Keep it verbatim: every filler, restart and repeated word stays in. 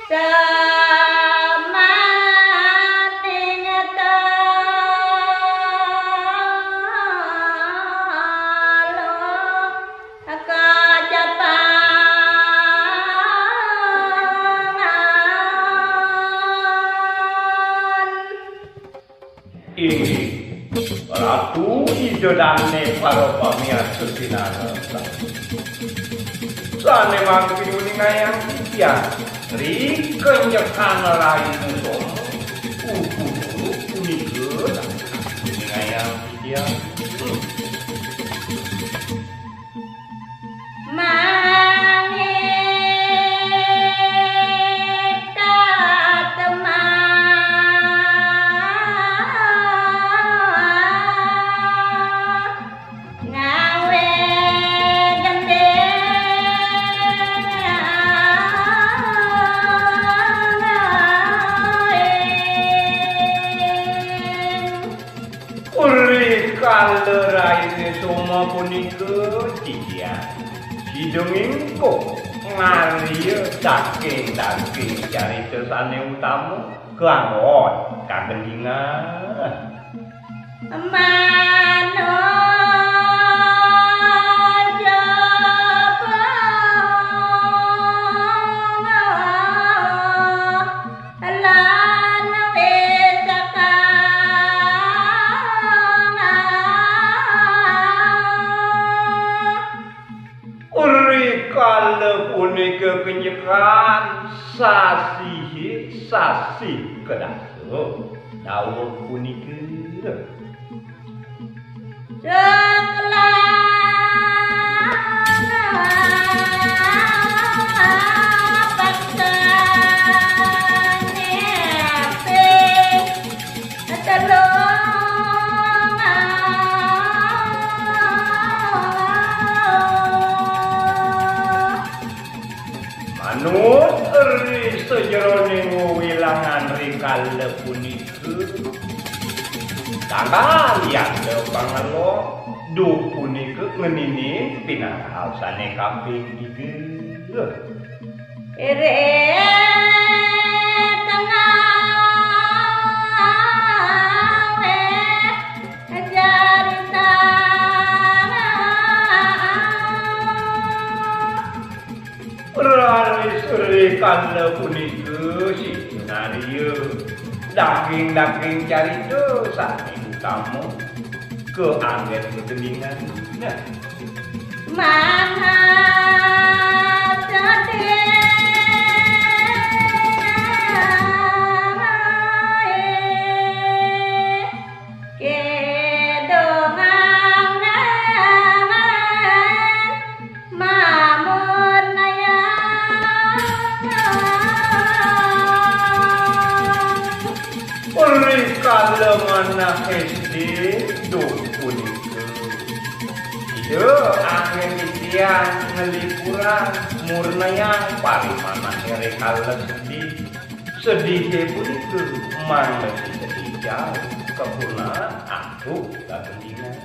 Semaning telu kacapangan. Inggih, Ratu Ida Dane para pamiarsa sinareng. Sane mangkin uningayang titiang ri kenjekan Rai Nusoma, ugu punika uningayang titiang. Mangit katemah ngawe gending. Uri kala raine Soma punika titiang sida ngingkup ngarya saking daging carita sane utama kanggon kagendingan. Manojoba lan wisakangan. Uri kala punika kenjekan sasih sasi kedasa daweg punika. Sekelan baksa nyepi telung. Manut ri sajeroning wewilangan ri kala punika, tanggal yanda pangelok, duh punika ngeninin pinanggal sane kaping tiga. Ri tengah weh jari tangan. Raris ri kala punika sida ngarya daging-daging carita sane utama kaanggen kagendingan. Nah. Manah sedih kidung anggen mamurnayang. Ri kala manah S D duk punika, Ida anggen titiang nglipurang murnayang parimanah ri kala sedih. Sedihe punika mangda sedih jauh kapunah antuk kagendingan.